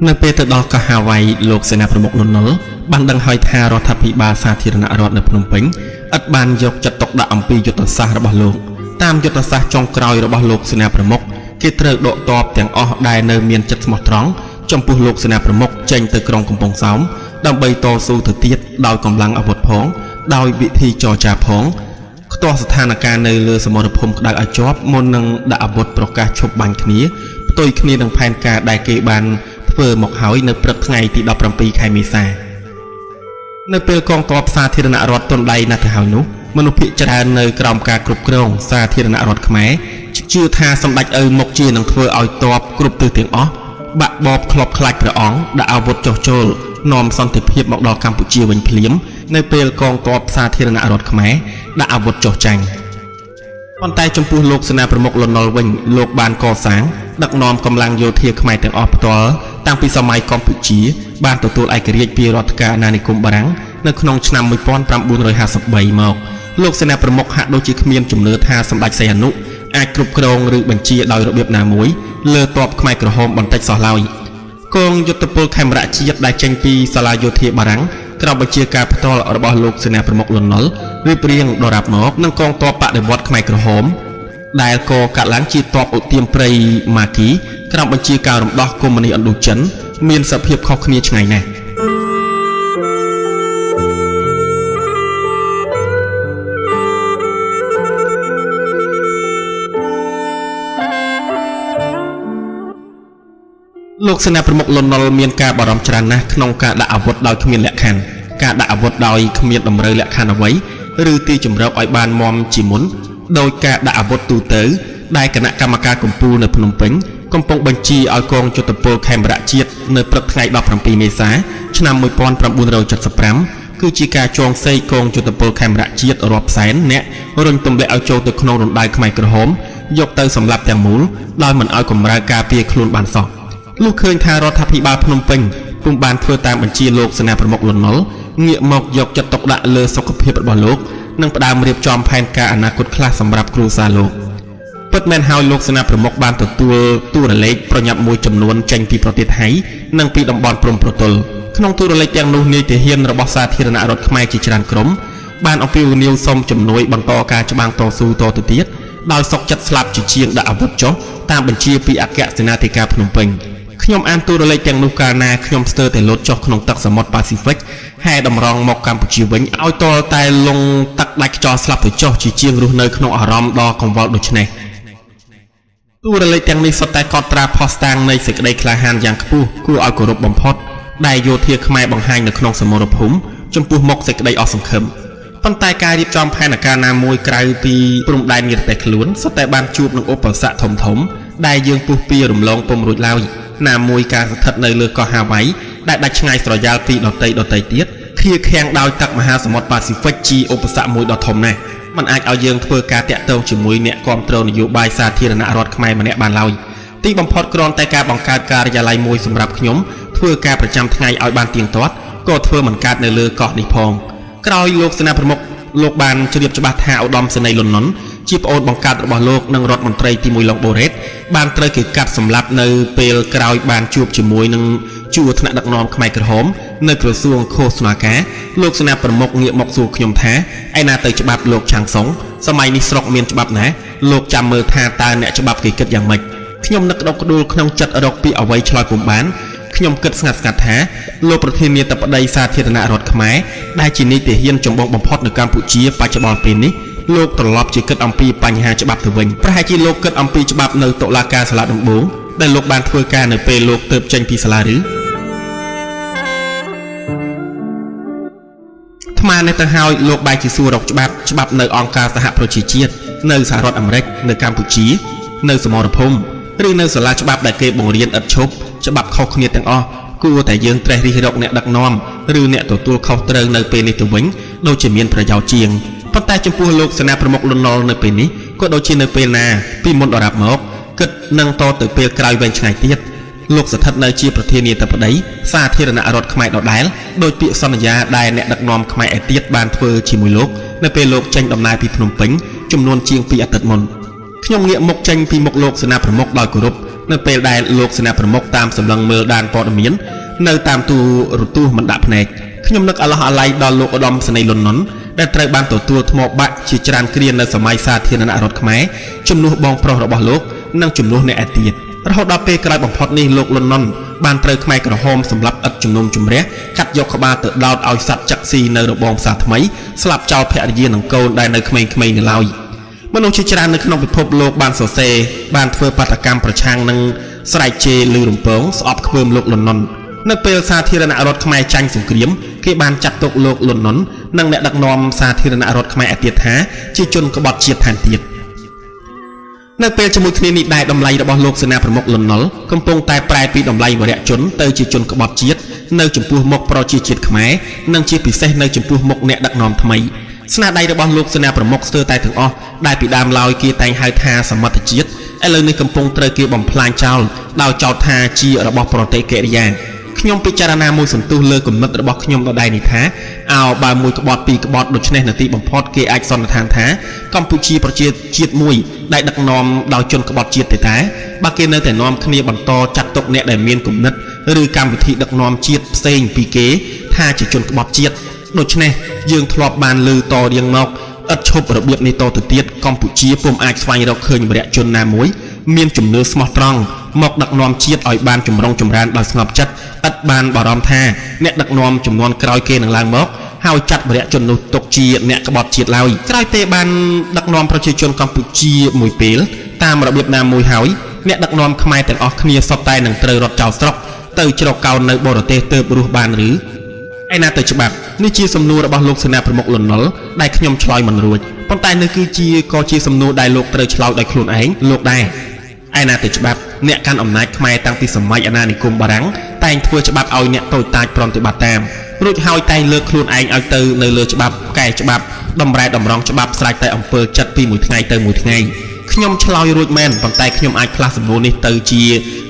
នៅពេលទៅដល់កោះហាវ៉ៃលោកសេនាប្រមុខលន់នល់បានដឹងហើយថារដ្ឋាភិបាលសាធារណរដ្ឋនៅភ្នំពេញឥតបានយកចិត្តទុកដាក់អំពីយុទ្ធសាស្ត្ររបស់លោកតាមយុទ្ធសាស្ត្រចុងក្រោយរបស់លោកសេនាប្រមុខគេត្រូវដកទ័ពទាំងអស់ដែលនៅមានចិត្តស្មោះត្រង់ចំពោះលោកសេនាប្រមុខចេញទៅក្រុងកំពង់សោមដើម្បីតស៊ូទៅទៀតដោយកម្លាំងអាវុធផងដោយវិធីចរចាផងខ្ទាស់ស្ថានភាពនៅលើសមរភូមិក្តៅឲ្យជាប់មុននឹងដាក់អាវុធប្រកាសឈប់បាញ់គ្នាផ្ទុយគ្នានឹងផែនការដែលគេបានធ្វើមកហើយនៅព្រឹកថ្ងៃទី17ខែមេសានៅពេលកងទ័ពសាធារណរដ្ឋទន់ដៃណាស់ទៅហើយនោះមនុស្សភាគច្រើននៅក្រោមការគ្រប់គ្រងសាធារណរដ្ឋខ្មែរជឿថាសម្ដេចឪមុខជានឹងធ្វើឲ្យទ័ពគ្រប់ទិសទាំងអស់បាក់បបក្លប់ខ្លាចព្រះអង្គដាក់អាវុធចុះចូលនាំសន្តិភាពមកដល់កម្ពុជាវិញភ្លាមនៅពេលកងទ័ពសាធារណរដ្ឋខ្មែរដាក់អាវុធចុះចាញ់ប៉ុន្តែចំពោះលោកសេនាប្រមុខលន់នល់វិញលោកបានកសាងដឹកនាំកម្លាំងយោធាខ្មែរទាំងអស់ផ្ទាល់តាំងពីសម័យកម្ពុជាបានទទួលឯករាជ្យពីរដ្ឋការអាណានិគមបារាំងនៅក្នុងឆ្នាំ1953មកលោកសេនាប្រមុខហាក់ដូចជាគ្មានជំនឿថាសម្ដេចសីហនុអាចគ្រប់គ្រងឬបញ្ជាដោយរបៀបណាមួយលើទ័ពខ្មែរក្រហមបន្តិចសោះឡើយកងយុទ្ធពលខេមរៈជាតិដែលចេញពីសាលាយោធាបារាំងក្រោមបញ្ជាការផ្ទាល់របស់លោកសេនាប្រមុខលន់នល់រៀបរៀងដរាបមកនឹងកងទ័ពបដិវត្តន៍ខ្មែរក្រហមដែលក៏កាត់ឡើងជាទ័ពឧទាមព្រៃម៉ាគីក្រោមបញ្ជាការរំដោះកុម្មុយនីសឥណ្ឌូចិនមានសភាពខុសគ្នាឆ្ងាយណាស់លោកសេនាប្រមុខលន់នល់មានការបារម្ភច្រើនណាស់ក្នុងការដាក់អាវុធដោយគ្មានលក្ខខណ្ឌការដាក់អាវុធដោយគ្មានតម្រូវលក្ខខណ្ឌអ្វីឬទីជម្រកឲ្យបានមាំជាមុនដោយការដាក់អាវុធទូទៅដែលគណៈកម្មការកម្ពុជានៅភ្នំពេញកំពុងបញ្ជាឲ្យកងយុទ្ធពលខេមរៈជាតិនៅព្រឹកថ្ងៃ17មេសាឆ្នាំ1975គឺជាការចងសេកកងយុទ្ធពលខេមរៈជាតិរាប់សែនអ្នករុញទម្លាក់ឲ្យចូលទៅក្នុងរណ្ដៅខ្មែរក្រហមយកទៅសម្លាប់ទាំងមូលដោយមិនឲ្យកម្រើកការពារខ្លួនបានសោះលុះឃើញថារដ្ឋាភិបាលភ្នំពេញពុំបានធ្វើតាមបញ្ជាលោកសេនាប្រមុខលន់នល់ងាកមកយកចិត្តទុកដាក់លើសុខភាពរបស់លោកនិងផ្ដើមរៀបចំផែនការអនាគតខ្លះសម្រាប់គ្រួសារលោកពិតមែនហើយលោកសេនាប្រមុខបានទទួលទូរលេខប្រញាប់មួយចំនួនចេញពីប្រទេសថៃនិងពីតំបន់ព្រំប្រទល់ក្នុងទូរលេខទាំងនោះនាយទាហានរបស់សាធារណរដ្ឋខ្មែរជាច្រើនក្រុមបានអំពាវនាវសុំជំនួយបន្តការច្បាងតស៊ូតទៅទៀតដោយសុកចិត្តស្លាប់ជាជាងដាក់អាវុធចុះតាមបញ្ជាពីអគ្គសេនាធិការភ្នំពេញខ្ញុំអានទូរលេខទាំងនោះកាលណាខ្ញុំស្ទើរតែលោតចុះក្នុងទឹកសមុទ្រប៉ាស៊ីហ្វិកហែតម្រង់មកកម្ពុជាវិញឲ្យទាល់តែលងទឹកដាច់ខ្យល់ស្លាប់ទៅចុះជាជាងរស់នៅក្នុងអារម្មណ៍ដ៏កង្វល់ដូចនេះទូរលេខទាំងនេះសុទ្ធតែកត់ត្រាភស្តុតាងនៃសេចក្តីក្លាហានយ៉ាងខ្ពស់គួរឲ្យគោរពបំផុតដែលយោធាខ្មែរបង្ហាញនៅក្នុងសមរភូមិចំពោះមុខសេចក្តីអស់សង្ឃឹមប៉ុន្តែការរៀបចំផែនការណាមួយក្រៅពីព្រំដែននិរទេសខ្លួនសុទ្ធតែបានជួបនឹងឧបសគ្គធំៗដែលយើងពុះពៀរំលងពុំរួចឡើយណាមួយការស្ថិតនៅលើកោះហាវ៉ៃដែលដាច់ឆ្ងាយស្រយាលពីដទៃទៀតឃៀខាំងដោយទឹកមហាសមុទ្រប៉ាស៊ីហ្វិកជាឧបសគ្គមួយដ៏ធំណាស់มันអាចឲ្យយើងធ្វើការតាក់ទងជាមួយអ្នកគាំទ្រនយោបាយសាធារណរដ្ឋខ្មែរម្នាក់បានឡើយទីបំផុតគ្រាន់តែការបង្កើតការិយាល័យមួយសម្រាប់ខ្ញុំធ្វើការប្រចាំថ្ងៃឲ្យបានទៀងទាត់ក៏ធ្វើមិនកើតនៅលើកោះនេះផងក្រោយលោកសេនាប្រមុខលោកបានជ្រាបច្បាស់ថាឧត្តមសេនីយ៍លន់នល់ជាប្អូនបង្កើតរបស់លោកនិងរដ្ឋមន្ត្រីទី1ឡុងបូរ៉េតបានត្រូវគេកាត់សម្លាប់នៅពេលក្រោយបានជួបជាមួយនឹងជួរថ្នាក់ដឹកនាំខ្មែរក្រហមនៅក្រសួងឃោសនាការលោកសេនាប្រមុខងាកមកសួរខ្ញុំថាឯណាទៅច្បាប់លោកឆាងសុងសម័យនេះស្រុកមានច្បាប់ណាលោកចាំមើលថាតើអ្នកច្បាប់គេគិតយ៉ាងម៉េចខ្ញុំនឹកក្តុកក្តួលក្នុងចិត្តរកពីអ្វីឆ្លើយពុំបានខ្ញុំគិតស្ងាត់ៗថាលោកប្រធានាធិបតីសាធារណរដ្ឋខ្មែរដែលជានាយទាហានចម្បងបំផុតនៅកម្ពុជាបច្ចុប្បន្នពេលនេះលោកត្រឡប់ជាគិតអំពីបញ្ហាច្បាប់ទៅវិញប្រហែលជាលោកគិតអំពីច្បាប់នៅតុលាការសាលាដំបូងដែលលោកបានធ្វើការនៅពេលលោកទើបចេញពីសាលាឬថ្មនេះទៅហើយលោកបែរជាសួររកច្បាប់នៅអង្គការសហប្រជាជាតិនៅសហរដ្ឋអាមេរិកនៅកម្ពុជានៅសមរភូមិឬនៅសាលាច្បាប់ដែលគេបង្រៀនឥតឈប់ច្បាប់ខុសគ្នាទាំងអស់គួរតែយើងត្រេះរិះរកអ្នកដឹកនាំឬអ្នកទទួលខុសត្រូវនៅពេលនេះទៅវិញដូចជាមានប្រយោជន៍ជាងប៉ុន្តែចំពោះលោកសេនាប្រមុខលន់នល់នៅពេលនេះក៏ដូចជានៅពេលណាពីមុនដរាបមកគិតនឹងតទៅពេលក្រោយវែងឆ្ងាយទៀតលោកស្ថិតនៅជាប្រធានាធិបតីសាធារណរដ្ឋខ្មែរដដែលដោយពាក្យសន្យាដែលអ្នកដឹកនាំខ្មែរឯទៀតបានធ្វើជាមួយលោកនៅពេលលោកចេញដំណើរពីភ្នំពេញចំនួនជាង2អាទិត្យមុនខ្ញុំងាកមុខចេញពីមុខលោកសេនាប្រមុខដោយគោរព នៅពេលដែលលោកសេនាប្រមុខតាមសម្លឹងមើលដានព័ត៌មាននៅតាមទូរទស្សន៍មិនដាក់ភ្នែកខ្ញុំនឹកអាឡោះអាល័យដល់លោកឧត្តមសេនីយ៍លន់នន់ដែលត្រូវបានទទួលថ្មបាក់ជាច្រើនគ្រានៅសម័យសាធារណរដ្ឋខ្មែរជំនួសបងប្រុសរបស់លោកនិងជំនួសអ្នកឯទៀតរហូតដល់ពេលក្រោយបំផុតនេះលោកលន់នន់បានត្រូវខ្មែរក្រហមសម្លាប់ឥតជំនុំជម្រះកាត់យកក្បាលទៅដោតឲ្យសត្វចឹកស៊ីនៅរបងផ្សារថ្មីស្លាប់ចោលភរិយានិងកូនដែលនៅក្មេងៗនៅឡើយមនុស្សជាច្រើននៅក្នុងពិភពលោកបានសរសេរបានធ្វើបាតុកម្មប្រឆាំងនឹងស្រែកជេរឮរំពងស្អប់ខ្ពើមលោកលន់នន់នៅពេលសាធារណរដ្ឋខ្មែរចាញ់សង្គ្រាមគេបានចាត់ទុកលោកលន់នន់និងអ្នកដឹកនាំសាធារណរដ្ឋខ្មែរឯទៀតថាជាជនក្បត់ជាតិថែមទៀតនៅពេលជាមួយគ្នានេះដែរតម្លៃរបស់លោកសេនាប្រមុខលន់នល់កំពុងតែប្រែពីតម្លៃវរៈជនទៅជាជនក្បត់ជាតិនៅចំពោះមុខប្រជាជាតិខ្មែរនិងជាពិសេសនៅចំពោះមុខអ្នកដឹកនាំថ្មីស្នាដៃរបស់លោកសេនាប្រមុខស្ទើរតែទាំងអស់ដែលពីដើមឡើយគេតែងហៅថាសមិទ្ធជាតិឥឡូវនេះកំពុងត្រូវគេបំផ្លាញចោលដោយចោទថាជារបស់ប្រតិកិរិយាខ្ញុំពិចារណាមួយសន្ទុះលើគំនិតរបស់ខ្ញុំដដែលនេះថាអោបើមួយក្បត់ពីរក្បត់ដូច្នេះនៅទីបំផុតគេអាចសន្និដ្ឋានថាកម្ពុជាប្រជាជាតិមួយដែលដឹកនាំដោយជនក្បត់ជាតិទេតែបើគេនៅតែនាំគ្នាបន្តចាត់ទុកអ្នកដែលមានគំនិតឬកម្មវិធីដឹកនាំជាតិផ្សេងពីគេថាជាជនក្បត់ជាតិដូច្នេះយើងធ្លាប់បានលើតរៀងមកឥតឈប់របៀបនេះតទៅទៀតកម្ពុជាពុំអាចស្វែងរកឃើញវរៈជនណាមួយមានជំនឿស្មោះត្រង់មកដឹកនាំជាតិឲ្យបានចម្រុងចម្រើនដោយស្ងប់ចិត្តឥតបានបារម្ភថាអ្នកដឹកនាំចំនួនក្រោយគេនឹងឡើងមកហើយចាត់វរៈជននោះទុកជាអ្នកក្បត់ជាតិឡើយក្រោយពេលបានដឹកនាំប្រជាជនកម្ពុជាមួយពេលតាមរបៀបណាមួយហើយអ្នកដឹកនាំខ្មែរទាំងអស់គ្នាសុទ្ធតែនឹងត្រូវរត់ចោលស្រុកទៅជ្រកកោននៅបរទេសទើបរស់បានឬឯណាទៅច្បាប់នេះជាសំណួររបស់លោកសេនាប្រមុខលន់នល់ដែលខ្ញុំឆ្លើយមិនរួចប៉ុន្តែនេះគឺជាក៏ជាសំណួរដែលលោកត្រូវឆ្លើយដោយខ្លួនឯងលោកដែរឯណាទៅច្បាប់អ្នកកាន់អំណាចខ្មែរតាំងពីសម័យអាណានិគមបារាំងតែងធ្វើច្បាប់ឲ្យអ្នកតូចតាចប្រតិបត្តិតាមរួចហើយតែងលើកខ្លួនឯងឲ្យទៅនៅលើច្បាប់កែច្បាប់តម្រែតម្រង់ច្បាប់ស្រេចតែអំពើចិត្តពីមួយថ្ងៃទៅមួយថ្ងៃខ្ញុំឆ្លើយរួចមែនប៉ុន្តែខ្ញុំអាចផ្លាស់សំណួរនេះទៅជា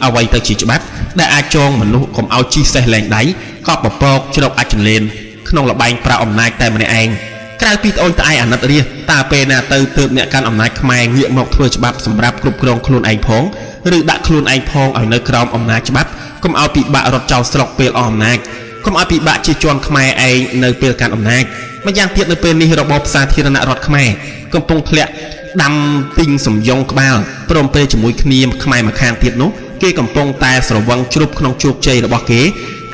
អ្វីទៅជាច្បាប់ដែលអាចចងមនុស្សកុំឲ្យជិះសេះលែងដៃកប់ពពកជ្រកអាចចន្លេនក្នុងល្បែងប្រើអំណាចតែម្នាក់ឯងក្រៅពីត្អូញត្អែអាណិតរាជតើពេលណាទៅទើបអ្នកកាន់អំណាចខ្មែរងាកមកធ្វើច្បាប់សម្រាប់គ្រប់គ្រងខ្លួនឯងផងឬដាក់ខ្លួនឯងផងឲ្យនៅក្រោមអំណាចច្បាប់កុំឲ្យពិបាករត់ចោលស្រុកពេលអស់អំណាចកុំឲ្យពិបាកជាជាន់ខ្មែរឯងនៅពេលកាន់អំណាចម្យ៉ាងទៀតនៅពេលនេះរបបសាធារណរដ្ឋខ្មែរកំពុងធ្លាក់ដាំទិញសំយងក្បាលព្រមពេលជាមួយគ្នាខ្មែរម្ខាងទៀតនោះគេកំពុងតែស្រវឹងជ្រុបក្នុងជោគជ័យរបស់គេ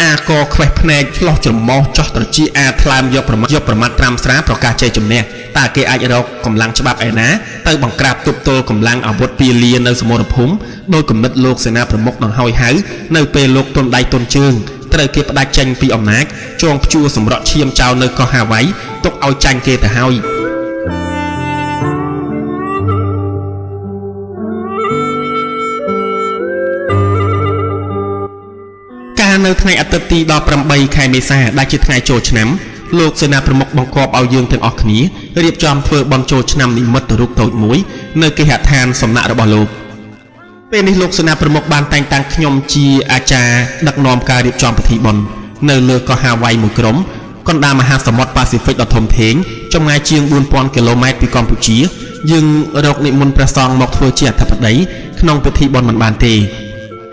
អាកខ្វេះភ្នែកឆ្លោះច្រមុះចោះត្រចៀកអាថ្លើមយកប្រមាត់ត្រាំស្រាប្រកាសជ័យជំនះតើគេអាចរកកម្លាំងច្បាប់ឯណាទៅបង្ក្រាបទប់ទល់កម្លាំងអាវុធពាលានៅសមរភូមិដោយគំនិតលោកសេនាប្រមុខដង្ហើយហៅនៅពេលលោកទន់ដៃទន់ជើងត្រូវគេផ្ដាច់ចេញពីអំណាចចងព្យួរសម្រក់ឈាមចោលនៅកោះហាវ៉ៃទុកឲ្យចាញ់គេទៅហើយនៅថ្ងៃអាទិត្យទី18ខែមេសាដែលជាថ្ងៃចូលឆ្នាំលោកសេនាប្រមុខបង្គាប់ឲ្យយើងទាំងអស់គ្នារៀបចំធ្វើបុណ្យចូលឆ្នាំនិមិត្តរូបតូចមួយនៅគេហដ្ឋានសំណាក់របស់លោកពេលនេះលោកសេនាប្រមុខបានតែងតាំងខ្ញុំជាអាចារ្យដឹកនាំការរៀបចំពិធីបុណ្យនៅលើកោះហាវ៉ៃមួយក្រុមកណ្ដាលមហាសមុទ្រប៉ាស៊ីហ្វិកដ៏ធំធេងចម្ងាយជាង 4000 គីឡូម៉ែត្រពីកម្ពុជាយើងរកនិមន្តព្រះសង្ឃមកធ្វើជាអធិបតីក្នុងពិធីបុណ្យមិនបានទេ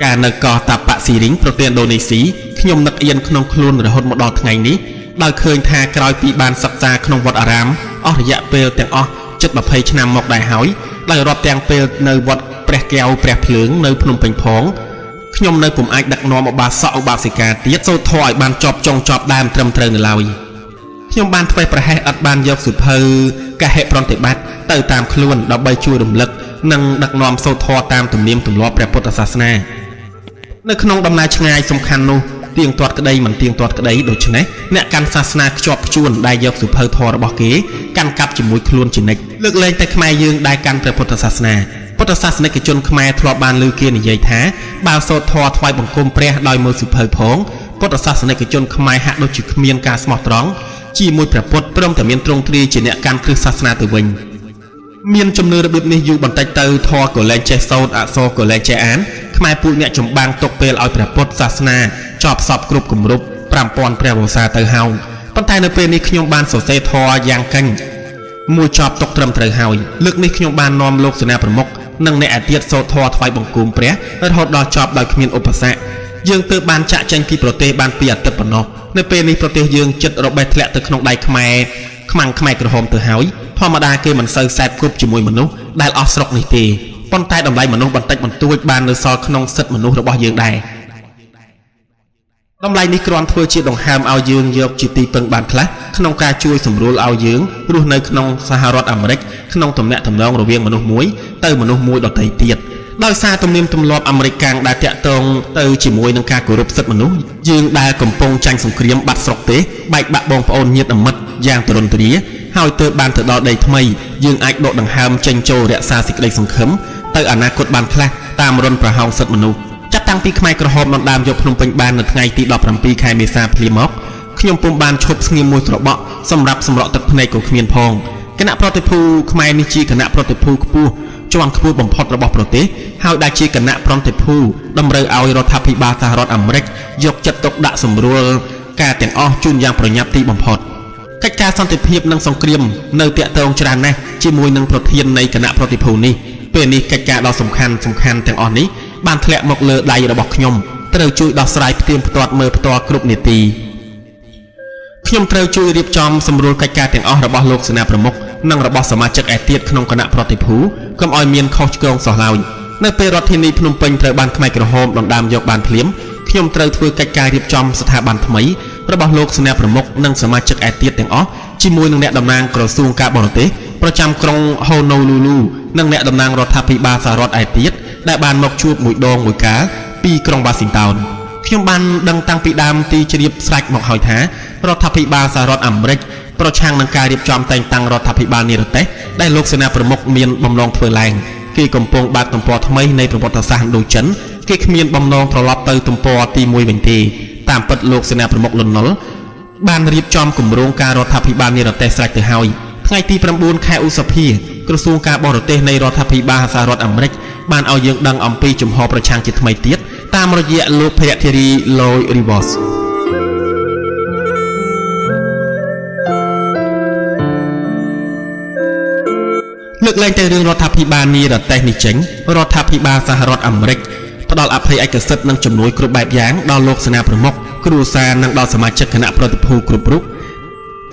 ការនៅកោះតាប៉ាក់ស៊ីរីងប្រទេសឥណ្ឌូនេស៊ីខ្ញុំនឹកអៀនក្នុងខ្លួនរហូតមកដល់ថ្ងៃនេះដោយឃើញថាក្រោយពីបានសិក្សាក្នុងវត្តអារាមអស់រយៈពេលទាំងអស់ជិត20ឆ្នាំមកដែរហើយដោយរាប់ទាំងពេលនៅវត្តព្រះកែវព្រះភ្លើងនៅភ្នំពេញផងខ្ញុំនៅពុំអាចដឹកនាំឧបាសកឧបាសិកាទៀតសូត្រធម៌ឲ្យបានចប់ចុងចប់ដើមត្រឹមត្រូវនៅឡើយខ្ញុំបានធ្វេសប្រហែសឥតបានយកសៀវភៅកហិប្រតិបត្តិទៅតាមខ្លួនដើម្បីជួយរំលឹកនិងដឹកនាំសូត្រធម៌តាមទំនៀមទម្លាប់ព្រះពុទ្ធសាសនានៅក្នុងដំណើរឆ្ងាយសំខាន់នោះទៀងទាត់ក្តីមិនទៀងទាត់ក្តីដូច្នេះអ្នកកាន់សាសនាខ្ជាប់ខ្ជួនដែលយកសៀវភៅធម៌របស់គេកាន់កាប់ជាមួយខ្លួនជានិច្ចលើកលែងតែខ្មែរយើងដែលកាន់ព្រះពុទ្ធសាសនាពុទ្ធសាសនិកជនខ្មែរធ្លាប់បានឮគេនិយាយថាបើសូត្រធម៌ថ្វាយបង្គំព្រះដោយមើលសៀវភៅផងពុទ្ធសាសនិកជនខ្មែរហាក់ដូចជាគ្មានការស្មោះត្រង់ជាមួយព្រះពុទ្ធព្រមតែមានទ្រង់ទ្រាយជាអ្នកកាន់គ្រឹះសាសនាទៅវិញមានជំនឿរបៀបនេះយូរបន្តិចទៅធម៌ក៏លែងចេះសូត្រអក្សរក៏លែងចេះអានខ្មែរពូជអ្នកចម្បាំងទុកពេលឲ្យព្រះពុទ្ធសាសនាចប់សពគ្រប់គម្រប់5000ព្រះវស្សាទៅហើយប៉ុន្តែនៅពេលនេះខ្ញុំបានសរសេរធម៌យ៉ាងកញ្ញមួយចប់ទុកត្រឹមត្រូវហើយលើកនេះខ្ញុំបាននាំលោកសេនាប្រមុខ និងអ្នកឯទៀតសូត្រធម៌ថ្វាយបង្គំព្រះរហូតដល់ចប់ដោយគ្មានឧបសគ្គយើងទើបបានចាក់ចេញពីប្រទេសបានពីអាទិត្យប៉ុណ្ណោះនៅពេលនេះប្រទេសយើងជិតរបេះធ្លាក់ទៅក្នុងដៃខ្មែរខ្មាំងខ្មែរក្រហមទៅហើយធម្មតាគេមិនសូវសែបគប់ជាមួយមនុស្សដែលអស់ស្រុកនេះទេប៉ុន្តែតម្លៃមនុស្សបន្តិចបន្តួចបាននៅសល់ក្នុងសិទ្ធិមនុស្សរបស់យើងដែរតម្លៃនេះគ្រាន់ធ្វើជាដង្ហើមឲ្យយើងយកជាទីពឹងបានខ្លះក្នុងការជួយសម្រួលឲ្យយើងរស់នៅក្នុងសហរដ្ឋអាមេរិកក្នុងទំនាក់ទំនងរវាងមនុស្សមួយទៅមនុស្សមួយដទៃទៀតដោយសារទំនៀមទម្លាប់អាមេរិកកាំងដែលតាក់ទងទៅជាមួយនឹងការគោរពសិទ្ធិមនុស្សយើងដែលកំពុងចាញ់សង្គ្រាមបាត់ស្រុកទេបែកបាក់បងប្អូនញាតិមិត្តយ៉ាងទរន្ទ្រាហើយទើបបានទៅដល់ដីថ្មីយើងអាចដកដង្ហើមចេញចូលរក្សាសេចក្តីសង្ឃឹមទៅអនាគតបានខ្លះតាមរន្ធប្រហោងសិទ្ធិមនុស្សចាប់តាំងពីខ្មែរក្រហមដណ្ដើមយកភ្នំពេញបាននៅថ្ងៃទី17ខែមេសាភ្លាមមកខ្ញុំពុំបានឈប់ស្ងៀមមួយត្របកសម្រាប់សម្រក់ទឹកភ្នែកក៏គ្មានផងគណៈប្រតិភូខ្មែរនេះជាគណៈប្រតិភូខ្ពស់ជាន់ខ្ពស់បំផុតរបស់ប្រទេសហើយដែលជាគណៈប្រតិភូតម្រូវឲ្យរដ្ឋាភិបាលសហរដ្ឋអាមេរិកយកចិត្តទុកដាក់សម្រួលការទាំងអស់ជូនយ៉ាងប្រញាប់ទីបំផុតកិច្ចការសន្តិភាពនិងសង្គ្រាមនៅតាក់ទងច្រើនណាស់ជាមួយនឹងប្រធាននៃគណៈប្រតិភូនេះពេលនេះកិច្ចការដ៏សំខាន់ទាំងអស់នេះបានធ្លាក់មកលើដៃរបស់ខ្ញុំត្រូវជួយដោះស្រាយផ្ទៀងផ្ទាត់មើលផ្ទាល់គ្រប់នាទីខ្ញុំត្រូវជួយរៀបចំសម្រួលកិច្ចការទាំងអស់របស់លោកសេនាប្រមុខនិងរបស់សមាជិកឯទៀតក្នុងគណៈប្រតិភូកុំឲ្យមានខុសឆ្គងសោះឡើយនៅពេលរដ្ឋធានីភ្នំពេញត្រូវបានខ្មែរក្រហមដណ្ដើមយកបានភ្លាមខ្ញុំត្រូវធ្វើកិច្ចការរៀបចំស្ថាប័នថ្មីរបស់លោកសេនាប្រមុខនិងសមាជិកឯទៀតទាំងអស់ជាមួយនឹងអ្នកតំណាងក្រសួងការបរទេសប្រចាំក្រុងហូណូលូលូនិងអ្នកតំណាងរដ្ឋាភិបាលសហរដ្ឋឯទៀតដែលបានមកជួបមួយដងមួយកាលពីក្រុងវ៉ាស៊ីនតោនខ្ញុំបានដឹងតាំងពីដើមទីជ្រាបស្រេចមកហើយថារដ្ឋាភិបាលសហរដ្ឋអាមេរិកប្រឆាំងនឹងការរៀបចំតែងតាំងរដ្ឋាភិបាលនិរទេសដែលលោកសេនាប្រមុខមានបំណងធ្វើឡើងគេកំពុងបើកទំព័រថ្មីនៃប្រវត្តិសាស្ត្រឥណ្ឌូចិនគេគ្មានបំណងត្រឡប់ទៅទំព័រទី1វិញទេតាមពិតលោកសេនាប្រមុខលន់នល់បានរៀបចំគម្រោងការរដ្ឋាភិបាលនិរទេសស្រេចទៅហើយថ្ងៃទី9ខែឧសភាក្រសួងការបរទេសនៃរដ្ឋាភិបាលសហរដ្ឋអាមេរិកបានឲ្យយើងដឹងអំពីជំហរប្រឆាំងជាថ្មីទៀតតាមរយៈលោកភរៈធីរីឡូយរីវ៉សលើកលែងតែរឿងរដ្ឋាភិបាលនិរទេសនេះចេញរដ្ឋាភិបាលសហរដ្ឋអាមេរិកផ្ដល់អភ័យឯកសិទ្ធិនិងជំនួយគ្រប់បែបយ៉ាងដល់លោកសេនាប្រមុខគ្រួសារនិងដល់សមាជិកគណៈប្រតិភូគ្រប់រូប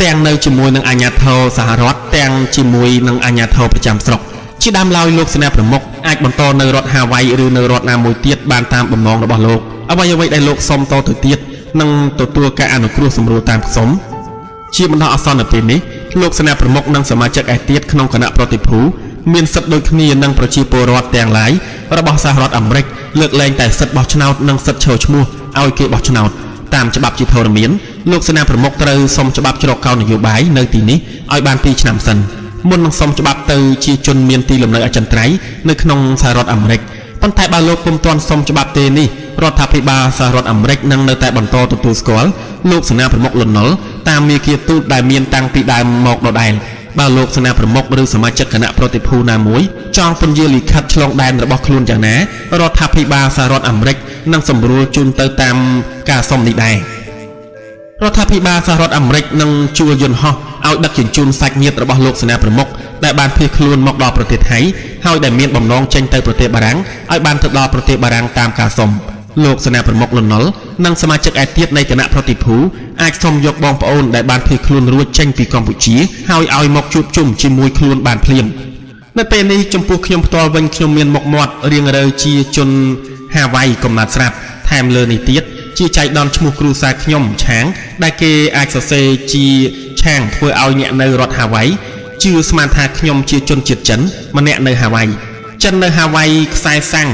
ទាំងនៅជាមួយនឹងអាជ្ញាធរសហរដ្ឋទាំងជាមួយនឹងអាជ្ញាធរប្រចាំស្រុកជាដើមឡើយលោកសេនាប្រមុខអាចបន្តនៅរដ្ឋហាវ៉ៃឬនៅរដ្ឋណាមួយទៀតបានតាមបំណងរបស់លោកអ្វីៗដែលលោកសុំតទៅទៀតនឹងទទួលការអនុគ្រោះសម្រួលតាមខ្សុំជាបណ្ដោះអាសន្ននៅពេលនេះលោកសេនាប្រមុខនិងសមាជិកឯទៀតក្នុងគណៈប្រតិភូមានសិទ្ធិដូចគ្នានឹងប្រជាពលរដ្ឋទាំងឡាយរបស់សហរដ្ឋអាមេរិកលើកលែងតែសិទ្ធិបោះឆ្នោតនិងសិទ្ធិឈរឈ្មោះឲ្យគេបោះឆ្នោតតាមច្បាប់ជាធរមានលោកសេនាប្រមុខត្រូវសុំច្បាប់ជ្រកកោននយោបាយនៅទីនេះឲ្យបាន2ឆ្នាំសិនមុននឹងសុំច្បាប់ទៅជាជនមានទីលំនៅអចិន្ត្រៃយ៍នៅក្នុងសហរដ្ឋអាមេរិកប៉ុន្តែបើលោកពុំទាន់សុំច្បាប់ទេនេះរដ្ឋាភិបាលសហរដ្ឋអាមេរិកនឹងនៅតែបន្តទទួលស្គាល់លោកសេនាប្រមុខលន់នល់តាមមាគ៌ាទូតដែលមានតាំងពីដើមមកដដែលបើលោកសេនាប្រមុខឬសមាជិកគណៈប្រតិភូណាមួយចង់ពន្យាលិខិតឆ្លងដែនរបស់ខ្លួនយ៉ាងណារដ្ឋាភិបាលសហរដ្ឋអាមេរិកនឹងសម្រួលជូនទៅតាមការសុំនេះដែររដ្ឋាភិបាលសហរដ្ឋអាមេរិកនឹងជួលយន្តហោះឲ្យដឹកជញ្ជូនសាច់ញាតិរបស់លោកសេនាប្រមុខដែលបានភៀសខ្លួនមកដល់ប្រទេសថៃហើយដែលមានបំណងចេញទៅប្រទេសបារាំងឲ្យបានទៅដល់ប្រទេសបារាំងតាមការសុំលោកសេនាប្រមុខលន់នល់និងសមាជិកឯទៀតនៃគណៈប្រតិភូអាចសុំយកបងប្អូនដែលបានភៀសខ្លួនរួចចេញពីកម្ពុជាហើយឲ្យមកជួបជុំជាមួយខ្លួនបានភ្លាមនៅពេលនេះចំពោះខ្ញុំផ្ទាល់វិញខ្ញុំមានមុខមាត់រៀងរើជាជនហាវ៉ៃកំណត់ស្រាប់ថែមលើនេះទៀតជាចៃដន្យឈ្មោះគ្រួសារខ្ញុំឆាងដែលគេអាចសរសេរជាឆាងធ្វើឲ្យអ្នកនៅរដ្ឋហាវ៉ៃជឿស្មានថាខ្ញុំជាជនជាតិចិនម្នាក់នៅហាវ៉ៃចិននៅហាវ៉ៃខ្សែសាំង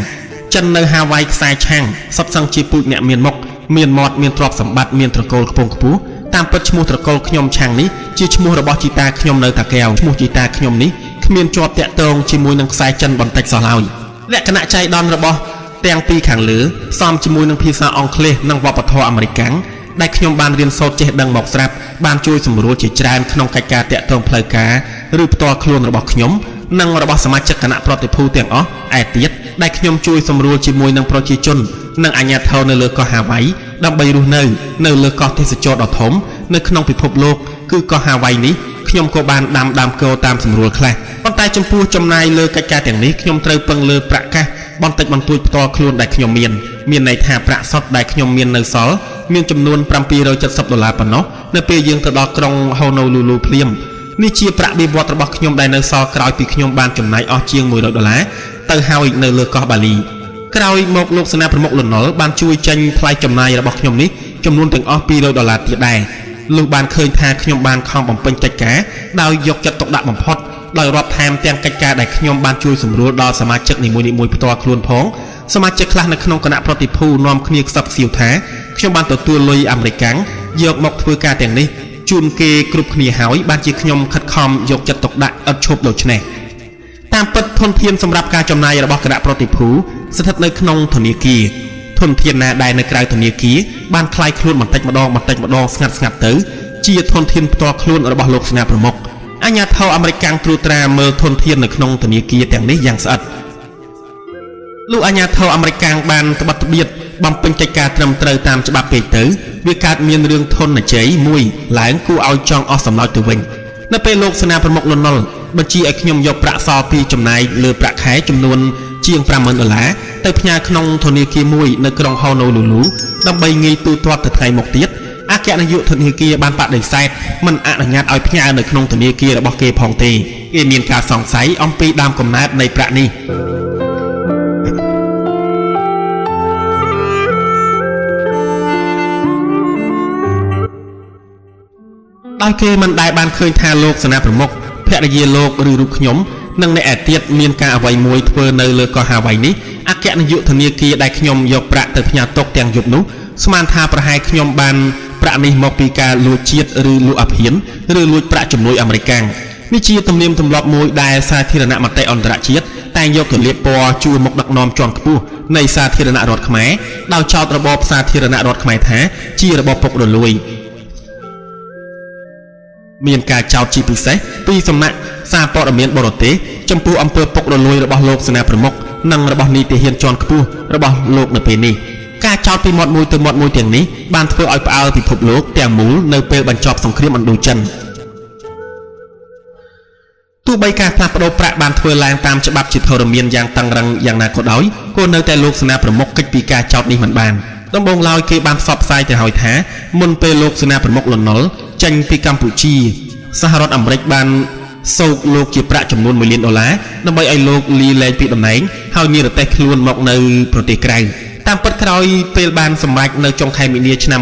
ចិននៅហាវ៉ៃខ្សែឆាំងសុទ្ធសឹងជាពូជអ្នកមានមុខមានមាត់មានទ្រព្យសម្បត្តិមានត្រកូលខ្ពង់ខ្ពស់តាមពិតឈ្មោះត្រកូលខ្ញុំឆាំងនេះជាឈ្មោះរបស់ជីតាខ្ញុំនៅតាកែវឈ្មោះជីតាខ្ញុំនេះគ្មានជាប់តាក់ទងជាមួយនឹងខ្សែចិនបន្តិចសោះឡើយលក្ខណៈចៃដន្យរបស់ទាំងពីរខាងលើផ្សំជាមួយនឹងភាសាអង់គ្លេសនិងវប្បធម៌អាមេរិកាំងដែលខ្ញុំបានរៀនសូត្រចេះដឹងមកស្រាប់បានជួយសម្រួលជាច្រើនក្នុងកិច្ចការតាក់ទងផ្លូវការឬផ្ទាល់ខ្លួនរបស់ខ្ញុំនិងរបស់សមាជិកគណៈប្រតិភូទាំងអស់ឯទៀតដែលខ្ញុំជួយសម្រួលជាមួយនឹងប្រជាជននិងអាជ្ញាធរនៅលើកោះហាវ៉ៃដើម្បីរស់នៅលើកោះទេសចរដ៏ធំនៅក្នុងពិភពលោកគឺកោះហាវ៉ៃនេះ ខ្ញុំក៏បានដាំដើមគតាមសម្រួលខ្លះប៉ុន្តែចំពោះចំណាយលើកិច្ចការទាំងនេះខ្ញុំត្រូវពឹងលើប្រាក់កាសបន្តិចបន្តួចផ្ទាល់ខ្លួនដែលខ្ញុំមានមានន័យថាប្រាក់សុទ្ធដែលខ្ញុំមាននៅសល់មានចំនួន770ដុល្លារប៉ុណ្ណោះនៅពេលយើងទៅដល់ក្រុងហូណូលូលូភ្លាមនេះជាប្រាក់បៀវត្សរបស់ខ្ញុំដែលនៅសល់ក្រោយពីខ្ញុំបានចំណាយអស់ជាង100ដុល្លារទៅហើយនៅលើកោះបាលីក្រោយមកលោកសេនាប្រមុខលន់នល់បានជួយចេញថ្លៃចំណាយរបស់ខ្ញុំនេះចំនួនទាំងអស់200ដុល្លារទៀតដែរលុះបានឃើញថាខ្ញុំបានខំបំពេញកិច្ចការដោយយកចិត្តទុកដាក់បំផុតដោយរាប់ថែមទាំងកិច្ចការដែលខ្ញុំបានជួយសម្រួលដល់សមាជិកនីមួយៗផ្ទាល់ខ្លួនផងសមាជិកខ្លះនៅក្នុងគណៈប្រតិភូនាំគ្នាខ្សឹបខ្សៀវថាខ្ញុំបានទទួលលុយអាមេរិកាំងយកមកធ្វើការទាំងនេះជូនគេគ្រប់គ្នាហើយបានជាខ្ញុំខិតខំយកចិត្តទុកដាក់ឥតឈប់ដូច្នេះតាមពិតធនធានសម្រាប់ការចំណាយរបស់គណៈប្រតិភូស្ថិតនៅក្នុងធនាគារធនធានណាដែលនៅក្រៅធនាគារបានคล้ายខ្លួនបន្តិចម្ដងបន្តិចម្ដងស្ងាត់ស្ងាត់ទៅជាធនធានផ្ទាល់ខ្លួនរបស់លោកសេនាប្រមុខអាជ្ញាធរអាមេរិកត្រួតត្រាមើលធនធាននៅក្នុងធនាគារទាំងនេះយ៉ាងស្អិតលោកអាជ្ញាធរអាមេរិកបានត្បិតត្បៀតបំពេញកិច្ចការត្រឹមត្រូវតាមច្បាប់ពេកទៅវាកើតមានរឿងធនជ័យមួយឡើងគួរឲ្យចង់អស់សំណើចទៅវិញនៅពេលលោកសេនាប្រមុខលន់នល់បញ្ជាឲ្យខ្ញុំយកប្រាក់សល់ពីចំណាយលើប្រាក់ខែចំនួនជាង50000ដុល្លារទៅផ្ញើក្នុងធនាគារមួយនៅក្រុងហូណូលូលូដើម្បីងាយទូទាត់ទៅថ្ងៃមុខទៀតអគ្គនាយកធនាគារបានបដិសេធមិនអនុញ្ញាតឲ្យផ្ញើនៅក្នុងធនាគាររបស់គេផងទេគេមានការសង្ស័យអំពីដើមកំណើតនៃប្រាក់នេះដោយគេមិនដែលបានឃើញថាលោកសេនាប្រមុខភរិយាលោកឬរូបខ្ញុំនិងអ្នកឯទៀតមានការអ្វីមួយធ្វើនៅលើកោះហាវ៉ៃនេះអគ្គនាយកធនាគារដែលខ្ញុំយកប្រាក់ទៅផ្ញើទុកទាំងយប់នោះស្មានថាប្រហែលខ្ញុំបានប្រាក់នេះមកពីការលួចជាតិឬលក់អាភៀនឬលួចប្រាក់ជំនួយអាមេរិកាំងនេះជាទំនៀមទម្លាប់មួយដែលសាធារណមតិអន្តរជាតិតែងយកទៅលាបពណ៌ជួរមុខដឹកនាំជាន់ខ្ពស់នៃសាធារណរដ្ឋខ្មែរដោយចោទរបបសាធារណរដ្ឋខ្មែរថាជារបបពុករលួយមានការចោទជាពិសេសពីសំណាក់សារព័ត៌មានបរទេសចំពោះអំពើពុករលួយរបស់លោកសេនាប្រមុខនិងរបស់នីតិហ៊ានជាន់ខ្ពស់របស់លោកនៅពេលនេះការចោទពីមាត់មួយទៅមាត់មួយទាំងនេះបានធ្វើឲ្យផ្អើលពិភពលោកទាំងមូលនៅពេលបញ្ចប់សង្គ្រាមឥណ្ឌូចិនទោះបីការផ្លាស់ប្ដូរប្រាក់បានធ្វើឡើងតាមច្បាប់ជាធរមានយ៉ាងតឹងរឹងយ៉ាងណាក៏ដោយក៏នៅតែលោកសេនាប្រមុខគេចពីការចោទនេះមិនបានដំបូងឡើយគេបានផ្សព្វផ្សាយទៅហើយថាមុនពេលលោកសេនាប្រមុខលន់នល់ចេញពីកម្ពុជាសហរដ្ឋអាមេរិកបានសោកលោកជាប្រាក់ចំនួន1លានដុល្លារដើម្បីឲ្យលោកលីលែងពីតំណែងហើយនិរទេសខ្លួនមកនៅប្រទេសក្រៅតាមពិតក្រោយពេលបានសម្រេចនៅចុងខែមីនាឆ្នាំ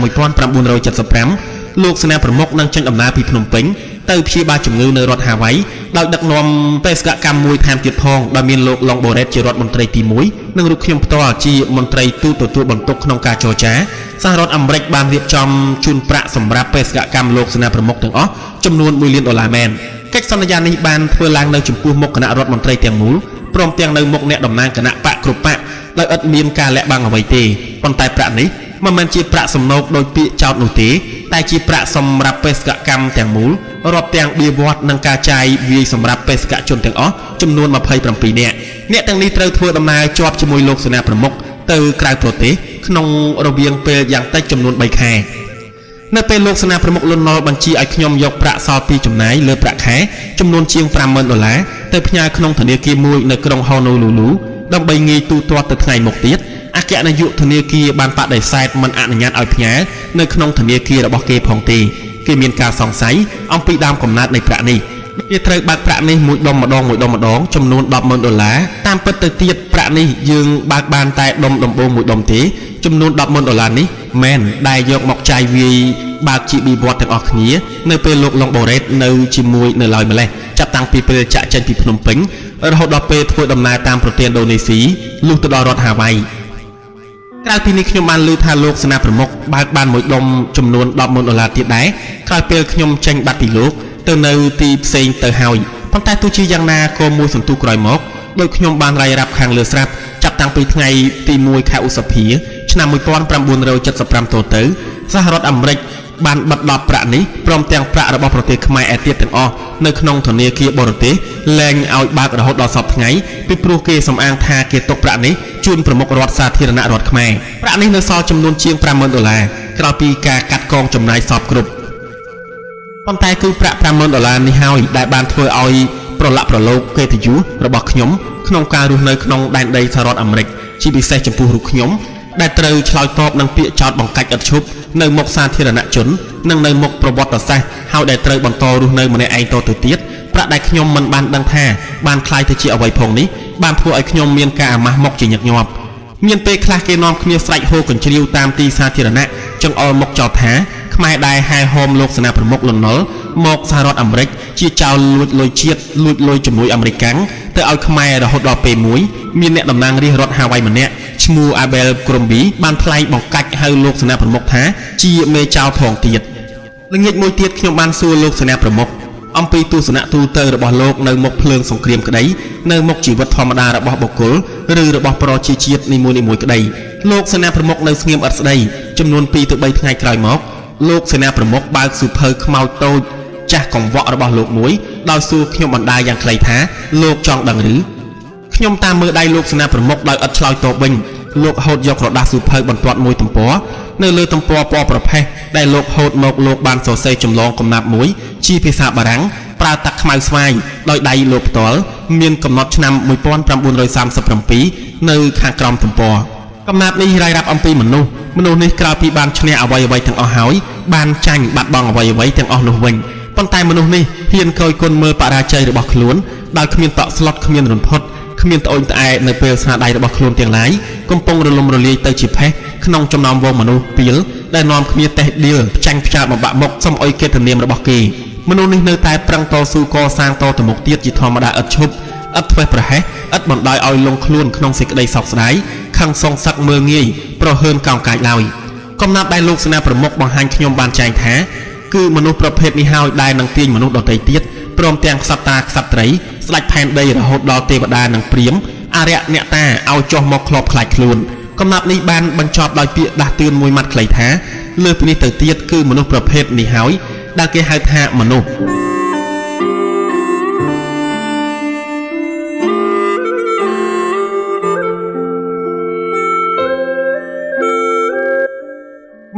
1975លោកសេនាប្រមុខនឹងចេញដំណើរពីភ្នំពេញទៅព្យាបាលជំងឺនៅរដ្ឋហាវ៉ៃដោយដឹកនាំបេសកកម្មមួយថែមទៀតផងដោយមានលោកឡុងបូរ៉េតជារដ្ឋមន្ត្រីទី1និងរូបខ្ញុំផ្ទាល់ជាមន្ត្រីទូតទទួលបន្ទុកក្នុងការចរចាសហរដ្ឋអាមេរិកបានរៀបចំជូនប្រាក់សម្រាប់បេសកកម្មលោកសេនាប្រមុខទាំងអស់ចំនួន1លានដុល្លារមែនកិច្ចសន្យានេះបានធ្វើឡើងនៅចំពោះមុខគណៈរដ្ឋមន្ត្រីទាំងមូលព្រមទាំងនៅមុខអ្នកតំណាងគណៈបកគ្រប់បកដោយឥតមានការលាក់បាំងអ្វីទេប៉ុន្តែប្រាក់នេះមិនមែនជាប្រាក់សំណូកដោយពាក្យចោទនោះទេតែជាប្រាក់សម្រាប់បេសកកម្មទាំងមូលរាប់ទាំងបៀវត្សនិងការចាយវាយសម្រាប់បេសកជនទាំងអស់ចំនួន27នាក់អ្នកទាំងនេះត្រូវធ្វើដំណើរជាប់ជាមួយលោកសេនាប្រមុខទៅក្រៅប្រទេសក្នុងរវាងពេលយ៉ាងតិចចំនួន3ខែនៅពេលលោកសេនាប្រមុខលន់នល់បញ្ជាឲ្យខ្ញុំយកប្រាក់សល់ពីចំណាយលើប្រាក់ខែចំនួនជាង50000ដុល្លារទៅផ្ញើក្នុងធនាគារមួយនៅក្រុងហូណូលូលូដើម្បីងាយទូទាត់ទៅថ្ងៃមុខទៀតអគ្គនាយកធនាគារបានបដិសេធមិនអនុញ្ញាតឲ្យផ្ញើនៅក្នុងធនាគាររបស់គេផងទេគេមានការសង្ស័យអំពីដើមកំណើតនៃប្រាក់នេះគេត្រូវបើកប្រាក់នេះមួយដុំម្ដងមួយដុំម្ដងចំនួន100,000ដុល្លារតាមពិតទៅទៀតប្រាក់នេះយើងបើកបានតែដុំដំបូងមួយដុំទេចំនួន100,000ដុល្លារនេះមែនដែលយកមកចាយវាយបើកជាបៀវត្សទាំងអស់គ្នានៅពេលលោកឡុងបូរ៉េតនៅជាមួយនៅឡើយម្លេះចាប់តាំងពីពេលចាក់ចេញពីភ្នំពេញរហូតដល់ពេលធ្វើដំណើរតាមប្រទេសឥណ្ឌូនេស៊ីលុះទៅដល់រដ្ឋហាវ៉ៃក្រៅពីនេះខ្ញុំបានឮថាលោកសេនាប្រមុខបើកបានមួយដុំចំនួន100,000ដុល្លារទៀតដែរក្រោយពេលខ្ញុំចេញបាត់ពីលោកទៅនៅទីផ្សេងទៅហើយប៉ុន្តែទោះជាយ៉ាងណាក៏មួយសន្ទុះក្រោយមកដោយខ្ញុំបានរាយរាប់ខាងលើស្រាប់ចាប់តាំងពីថ្ងៃទី1ខែឧសភាឆ្នាំ1975ទៅសហរដ្ឋអាមេរិកបានបិទដប់ប្រាក់នេះព្រមទាំងប្រាក់របស់ប្រទេសខ្មែរឯទៀតទាំងអស់នៅក្នុងធនាគារបរទេសលែងឲ្យបើករហូតដល់សព្វថ្ងៃពីព្រោះគេសំអាងថាគេទុកប្រាក់នេះជូនប្រមុខរដ្ឋសាធារណរដ្ឋខ្មែរប្រាក់នេះនៅសល់ចំនួនជាង50000ដុល្លារក្រោយពីការកាត់កងចំណាយសព្វគ្រប់ ប៉ុន្តែគឺប្រាក់50000ដុល្លារនេះហើយដែលបានធ្វើឲ្យប្រឡាក់ប្រឡូកកិត្តិយសរបស់ខ្ញុំក្នុងការរស់នៅក្នុងដែនដីសហរដ្ឋអាមេរិកជាពិសេសចំពោះរូបខ្ញុំដែលត្រូវឆ្លើយតបនឹងពាក្យចោទបង្កាច់ឥតឈប់នៅមុខសាធារណជននិងនៅមុខប្រវត្តិសាស្ត្រហើយដែលត្រូវបន្តរស់នៅម្នាក់ឯងតទៅទៀតប្រាក់ដែលខ្ញុំមិនបានដឹងថាបានក្លាយទៅជាអ្វីផងនេះបានធ្វើឲ្យខ្ញុំមានការអាម៉ាស់មុខជាញឹកញាប់មានពេលខ្លះគេនាំគ្នាស្រែកហ៊ោកញ្ជ្រៀវតាមទីសាធារណៈចង្អុលមុខចោទថាខ្មែរដែលហែហោមលោកសេនាប្រមុខលន់នល់មកសហរដ្ឋអាមេរិកជាចោរលួចលុយជាតិលួចលុយជំនួយអាមេរិកាំងទៅឲ្យខ្មែររហូតដល់ពេលមួយមានអ្នកតំណាងរាស្ត្ររដ្ឋហាវ៉ៃម្នាក់ឈ្មោះ Abel Crombie បានថ្លែងបង្កាច់ហៅលោកសេនាប្រមុខថាជាមេចោរផងទៀតល្ងាចមួយទៀតខ្ញុំបានសួរលោកសេនាប្រមុខអំពីទស្សនៈទូទៅរបស់លោកនៅមុខភ្លើងសង្គ្រាមក្តីនៅមុខជីវិតធម្មតារបស់បុគ្គលឬរបស់ប្រជាជាតិនីមួយៗក្តីលោកសេនាប្រមុខនៅស្ងៀមឥតស្ដីចំនួន2ទៅ3ថ្ងៃក្រោយមកលោកសេនាប្រមុខបើកសៀវភៅខ្មោចតូចចាស់កង្វក់របស់លោកមួយដោយសួរខ្ញុំបណ្ដាយ៉ាងខ្លីថាលោកចង់ដឹងឬខ្ញុំតាមមើលដៃលោកសេនាប្រមុខដោយឥតឆ្លើយតបវិញលោកហូតយកក្រដាសសៀវភៅបន្ទាត់មួយទំព័រនៅលើទំព័រពណ៌ប្រផេះដែលលោកហូតមកលោកបានសរសេរចម្លងកំណាព្យមួយជាភាសាបារាំងប្រើទឹកខ្មៅស្វាយដោយដៃលោកផ្ទាល់មានកំណត់ឆ្នាំ1937នៅខាងក្រោមទំព័រកំណាព្យនេះរាយរាប់អំពីមនុស្សនេះក្រោយពីបានឈ្នះអ្វីៗទាំងអស់ហើយបានចាញ់បាត់បង់អ្វីៗទាំងអស់នោះវិញប៉ុន្តែមនុស្សនេះហ៊ានក្រោយគុណមើលបរាជ័យរបស់ខ្លួនដោយគ្មានតក់ស្លុតគ្មានរន្ធត់គ្មានត្អូញត្អែនៅពេលស្នាដៃរបស់ខ្លួនទាំងឡាយកំពុងរលំរលាយទៅជាផេះក្នុងចំណោមហ្វូងមនុស្សពីលដែលនាំគ្នាតេះដៀលផ្ចាញ់ផ្ចើលបំបាក់មុខសុំអុយកិត្តិនាមរបស់គេមនុស្សនេះនៅតែប្រឹងតស៊ូកសាងតទៅមុខទៀតជាធម្មតាឥតឈប់ឥតធ្វេសប្រហែសឥតបណ្ដោយឲ្យលងខ្លួនក្នុងសេចក្តីសោកស្ដាយខឹងសងសឹកមើលងាយប្រហើនកោងកាចឡើយកំណាព្យដែលលោកសេនាប្រមុខបង្ហាញខ្ញុំបានចែងថាគឺមនុស្សប្រភេទនេះហើយដែលនឹងទាញមនុស្សដទៃទៀតព្រមទាំងក្សត្រាក្សត្រីស្ដេចផែនដីរហូតដល់ទេវតានិងព្រាហ្មណ៍អារក្សអ្នកតាឲ្យចុះមកក្លបខ្លាចខ្លួនកំណាព្យនេះបានបញ្ចប់ដោយពាក្យដាស់តឿនមួយម៉ាត់ខ្លីថាលើសពីនេះទៅទៀតគឺមនុស្សប្រភេទនេះហើយដែលគេហៅថាមនុស្ស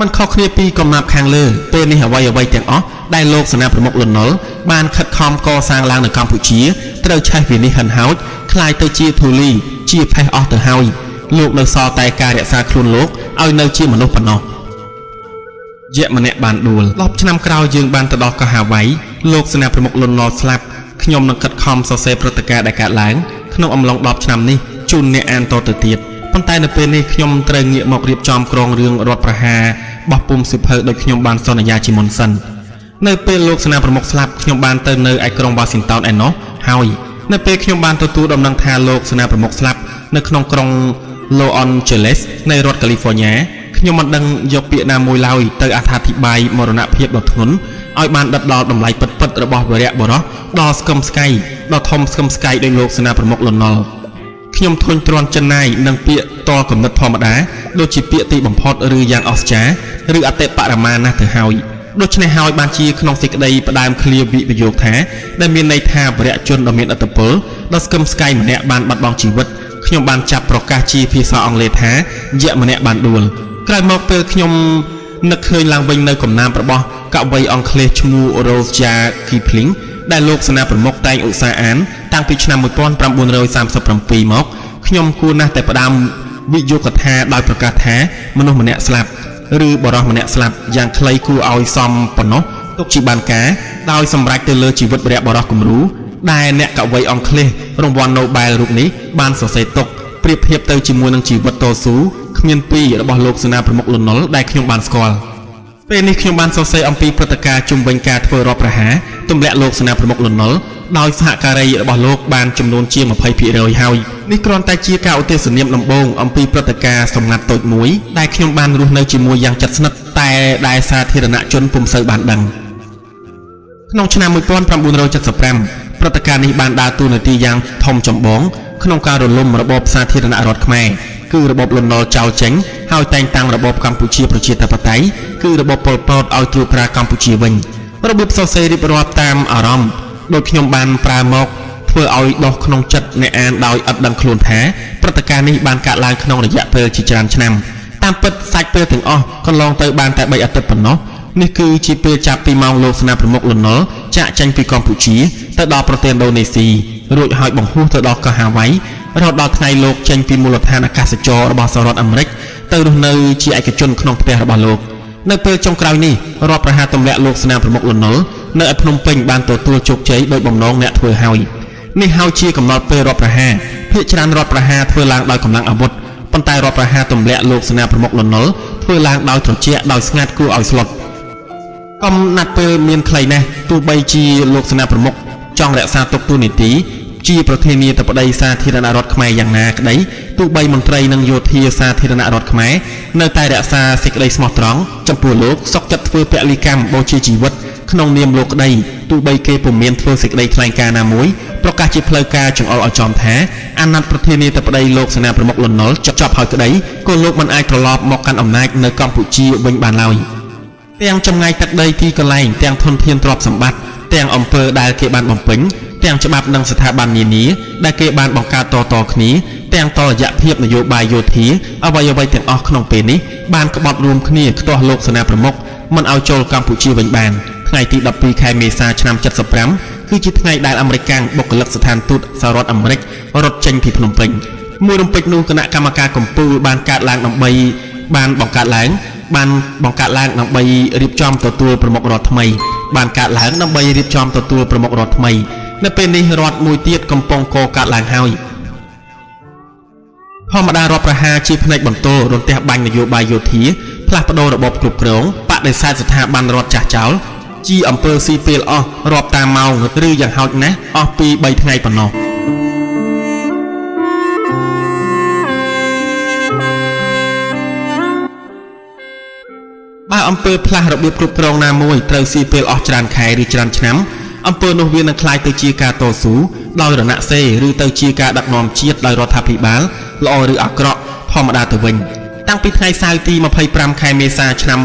មិនខុសគ្នាពីកំណាព្យខាងលើពេលនេះអ្វីៗទាំងអស់ដែលលោកសេនាប្រមុខលន់នល់បានខិតខំកសាងឡើងនៅកម្ពុជាត្រូវឆេះវិនិច្ឆ័យហិនហោចក្លាយទៅជាធូលីជាផេះអស់ទៅហើយលោកនៅសល់តែការរក្សាខ្លួនលោកឲ្យនៅជាមនុស្សប៉ុណ្ណោះយៈម្នាក់បានដួល10ឆ្នាំក្រោយយើងបានទៅដល់កោះហាវ៉ៃលោកសេនាប្រមុខលន់នល់ស្លាប់ខ្ញុំនឹងខិតខំសរសេរព្រឹត្តិការណ៍ដែលកើតឡើងក្នុងអំឡុង10ឆ្នាំនេះជូនអ្នកអានតទៅទៀតប៉ុន្តែនៅពេលនេះខ្ញុំត្រូវងាកមករៀបចំក្រងរឿងរដ្ឋប្រហារបោះពុំសៀវភៅដោយខ្ញុំបានសន្យាជាមុនសិននៅពេលលោកសេនាប្រមុខស្លាប់ខ្ញុំបានទៅនៅឯក្រុងវ៉ាស៊ីនតោនឯណោះហើយនៅពេលខ្ញុំបានទទួលដំណឹងថាលោកសេនាប្រមុខស្លាប់នៅក្នុងក្រុងឡូអនជេឡេសនៃរដ្ឋកាលីហ្វ័រញ៉ាខ្ញុំមិនដឹងយកពាក្យណាមួយឡើយទៅអត្ថាធិប្បាយមរណភាពដ៏ធ្ងន់ឲ្យបានដិតដល់តម្លៃពិតៗរបស់វីរៈបុរសដ៏ស្កឹមស្កៃដ៏ធំស្កឹមស្កៃដោយលោកសេនាប្រមុខលន់នល់ខ្ញុំធុញទ្រាន់ចិនណាយនឹងពាក្យតលគំនិតធម្មតាដូចជាពាក្យទីបំផុតឬយ៉ាងអស្ចារ្យឬអតិបរមាណាស់ទៅហើយដូច្នេះហើយបានជាក្នុងសេចក្តីផ្ដើមឃ្លាវិបយោគថាដែលមានន័យថាវរៈជនដ៏មានឥទ្ធិពលដ៏ស្កឹមស្កៃម្នាក់បានបាត់បង់ជីវិតខ្ញុំបានចាប់ប្រកាសជាភាសាអង់គ្លេសថាយៈម្នាក់បានដួលក្រោយមកពេលខ្ញុំនឹកឃើញឡើងវិញនៅកំណាព្យរបស់កវីអង់គ្លេសឈ្មោះ Rudyard Kipling ដែលលោកសេនាប្រមុខតែងឧស្សាហ៍អានតាំងពីឆ្នាំ1937មកខ្ញុំគួរណាស់តែផ្ដើមវិយោគថាដោយប្រកាសថាមនុស្សម្នាក់ស្លាប់ឬបុរសម្នាក់ស្លាប់យ៉ាងខ្លីគួរឲ្យសមប៉ុណ្ណោះទុកជាបានការដោយសម្រេចទៅលើជីវិតវរៈបុរសគំរូដែលអ្នកកវីអង់គ្លេសរង្វាន់ Nobel រូបនេះបានសរសេរទុកប្រៀបធៀបទៅជាមួយនឹងជីវិតតស៊ូគ្មានពីររបស់លោកសេនាប្រមុខលន់នល់ដែលខ្ញុំបានស្គាល់ពេលនេះខ្ញុំបានសរសេរអំពីព្រឹត្តិការណ៍ជុំវិញការធ្វើរដ្ឋប្រហារទម្លាក់លោកសេនាប្រមុខលន់នល់ដោយសហការីរបស់លោកបានចំនួនជាង 20% ហើយនេះគ្រាន់តែជាការឧទ្ទេសនាមដំបូងអំពីព្រឹត្តិការណ៍សម្ងាត់តូចមួយដែលខ្ញុំបានរស់នៅជាមួយយ៉ាងជិតស្និទ្ធតែដែលសាធារណជនពុំសូវបានដឹងក្នុងឆ្នាំ1975ព្រឹត្តិការណ៍នេះបានដើរតួនាទីយ៉ាងធំចម្បងក្នុងការរលំរបបសាធារណរដ្ឋខ្មែរគឺរបបលន់នល់ចោលចេញហើយតែងតាំងរបបកម្ពុជាប្រជាធិបតេយ្យគឺរបបប៉ុលពតឲ្យត្រួតត្រាកម្ពុជាវិញរបៀបសរសេររៀបរាប់តាមអារម្មណ៍ដោយខ្ញុំបានប្រើមកធ្វើឲ្យដោះក្នុងចិត្តអ្នកអានដោយឥតដឹងខ្លួនថាព្រឹត្តិការណ៍នេះបានកើតឡើងក្នុងរយៈពេលជាច្រើនឆ្នាំតាមពិតសាច់ពេលទាំងអស់កន្លងទៅបានតែ3អាទិត្យប៉ុណ្ណោះ នេះគឺជាពេលចាប់ពីម៉ោងលោកសេនាប្រមុខលន់ នល់ចាកចេញពីកម្ពុជាទៅដល់ប្រទេសឥណ្ឌូនេស៊ីរួចហើយបង្ហួសទៅដល់កោះហាវ៉ៃរហូតដល់ថ្ងៃលោកចេញពីមូលដ្ឋានអាកាសចររបស់សហរដ្ឋអាមេរិកទៅរស់នៅជាឯកជនក្នុងផ្ទះរបស់លោក។ នៅពេលចុងក្រោយនេះរដ្ឋប្រហារទម្លាក់លោកសេនាប្រមុខលន់ នល់នៅឯភ្នំពេញបានទទួលជោគជ័យដោយបំណងអ្នកធ្វើហើយនេះហើយជាកំណត់ពេលរដ្ឋប្រហារភាគច្រើនរដ្ឋប្រហារធ្វើឡើងដោយកម្លាំងអាវុធប៉ុន្តែរដ្ឋប្រហារទម្លាក់លោកសេនាប្រមុខលន់ នល់ធ្វើឡើងដោយត្រជាក់ដោយស្ងាត់គួរឲ្យស្លុតកំណាត់ពេលមានខ្លីណាស់ទោះបីជាលោកសេនាប្រមុខចង់រក្សាទុកតួនាទីជាប្រធានាធិបតីសាធារណរដ្ឋខ្មែរយ៉ាងណាក្តីទោះបីមន្ត្រីនិងយោធាសាធារណរដ្ឋខ្មែរនៅតែរក្សាសេចក្តីស្មោះត្រង់ចំពោះលោកសុខចិត្តធ្វើពលិកម្មបូជាជីវិតក្នុងនាមលោកក្តីទោះបីគេពុំមានធ្វើសេចក្តីថ្លែងការណ៍ណាមួយប្រកាសជាផ្លូវការចង្អុលឲ្យចំថាអាណត្តិប្រធានាធិបតីលោកសេនាប្រមុខលន់ នល់ចប់ហើយក្តីក៏លោកមិនអាចត្រឡប់មកកាន់អំណាចនៅកម្ពុជាវិញបានឡើយទាំងចម្ងាយទឹកដីទីកន្លែងទាំងធនធានទ្រព្យសម្បត្តិទាំងអំពើដែលគេបានបំពេញទាំងច្បាប់និងស្ថាប័ននានាដែលគេបានបង្កើតតៗគ្នាទាំងតុល្យភាពនយោបាយយោធាអ្វីៗទាំងអស់ក្នុងពេលនេះបានក្បត់រួមគ្នាខ្ទាស់លោកសេនាប្រមុខមិនឲ្យចូលកម្ពុជាវិញបានថ្ងៃទី12ខែមេសាឆ្នាំ75គឺជាថ្ងៃដែលអាមេរិកកាំងបុគ្គលិកស្ថានទូតសហរដ្ឋអាមេរិករត់ចេញពីភ្នំពេញមួយរំពេចនោះគណៈកម្មការកម្ពុជាបានកើតឡើងដើម្បីបានបង្កើតឡើងដើម្បីរៀបចំទទួលប្រមុខរដ្ឋថ្មីបានកើតឡើងដើម្បីរៀបចំទទួលប្រមុខរដ្ឋថ្មីនៅពេលនេះរដ្ឋមួយទៀតកំពុងកកើតឡើងហើយធម្មតារដ្ឋប្រហារជាផ្នែកបន្ទោរន្ទះបាញ់នយោបាយយោធាផ្លាស់ប្ដូររបបគ្រប់គ្រងបដិសេធស្ថាប័នរដ្ឋចាស់ចោលជាអំពើស៊ីពេលអស់រាប់តាមម៉ោងឬយ៉ាងហោចណាស់អស់ពី3ថ្ងៃប៉ុណ្ណោះបើអំពើផ្លាស់របៀបគ្រប់គ្រងណាមួយត្រូវស៊ីពេលអស់ច្រើនខែឬច្រើនឆ្នាំអំពើនោះវានឹងក្លាយទៅជាការតស៊ូដោយរណសេរីឬទៅជាការដឹកនាំជាតិដោយរដ្ឋាភិបាលល្អឬអាក្រក់ធម្មតាទៅវិញតាំងពីថ្ងៃសៅរ៍ទី25ខែមេសាឆ្នាំ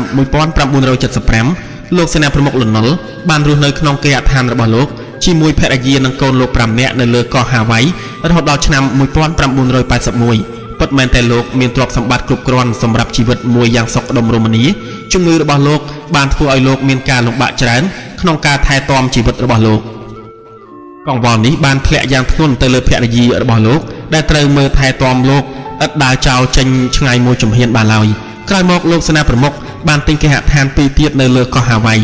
1975លោកសេនាប្រមុខលន់ នល់បានរស់នៅក្នុងគេហដ្ឋានរបស់លោកជាមួយភរិយានិងកូនលោក5នាក់នៅលើកោះហាវ៉ៃរហូតដល់ឆ្នាំ1981ពិតមែនតែលោកមានទ្រព្យសម្បត្តិគ្រប់គ្រាន់សម្រាប់ជីវិតមួយយ៉ាងសុខដុមរមនាជំងឺរបស់លោកបានធ្វើឲ្យលោកមានការលំបាកច្រើនក្នុងការថែទាំជីវិតរបស់លោកកង្វល់នេះបានធ្លាក់យ៉ាងធ្ងន់ទៅលើភរិយារបស់លោកដែលត្រូវមើលថែទាំលោកឥតដើរចោលចេញឆ្ងាយមួយជំហានបានឡើយក្រោយមកលោកសេនាប្រមុខបានទិញគេហដ្ឋានពីរទៀតនៅលើកោះហាវ៉ៃ